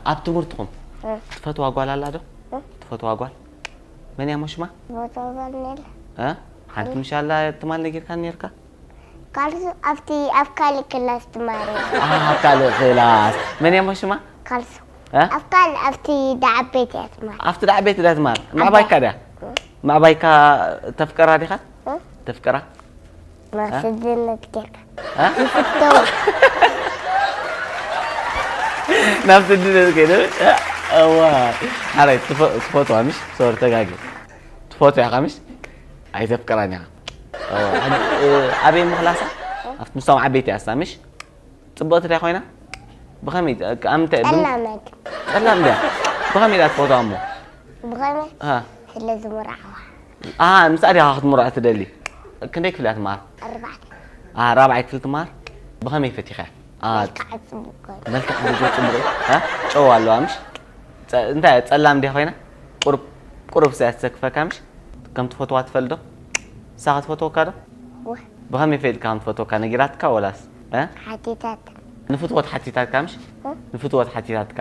ኣብ ትምህርትኹም ትፈትዋ ጓል ኣላ ዶ? ትፈትዋ ጓል መን እያ ሽማ? ሓንቲ ምሻላ ትማል ነጊርካ ነርካ? ካልሱ ኣብቲ ኣብ ካልእ ክላስ ትማሪ። ኣብ ካልእ ክላስ መን እያ ሽማ? ካልሱ ኣብ ካልእ ኣብቲ ዳዓበይቲ እያ ትማሪ። ኣብቲ ዳዓበይቲ እያ ትማር። ማዕባይካ ድያ? ማዕባይካ ተፍቀራ ዲኻ? ተፍቀራ? ማስድነት ጌርካ። ይፍተው። ናብ ስድነት ከይደ። እዋ ሓራይ ትፈትዋ ምሽ ሶር ተጋጊ ትፈትዋ ኢኻ ምሽ ኣይተፍቀራን ኢኻ። ኣበይ ምኽላሳ ኣብቲ ምሳም ዓበይቲ ኣስታ ምሽ ጽብቕቲ ድያ ኮይና? ብኸመይ ኣምተ ጸላመት ጸላም ድያ? ብኸመይ ኢላ ትፈትዋ እሞ? ብኸመይ ስለ ዝምርዓዋ። ምስኣ ዲኻ ክትምርዖ ትደሊ? ክንደይ ክፍሊ እያ ትመሃር? ራብዓይ ክፍሊ ትመሃር። ብኸመይ ፈቲኻ? መልክዓ ጽቡቕ። መልክዓ ጽቡቕ። ጨዋ ኣለዋ ምሽ? እንታይ ጸላም ድያ ኮይና? ቁሩብ ቁሩብ ስያ ትሰክፈካ ምሽ? ከም ትፈትዋ ትፈልጥ ዶ? ንሳ ክትፈትወካ ዶ? ብኸመይ ፈሊጥካ ከም ትፈትወካ ነጊራትካ ወላስ? ሓቲታት። ንፍትወት ሓቲታትካ ምሽ? ንፍትወት ሓቲታትካ።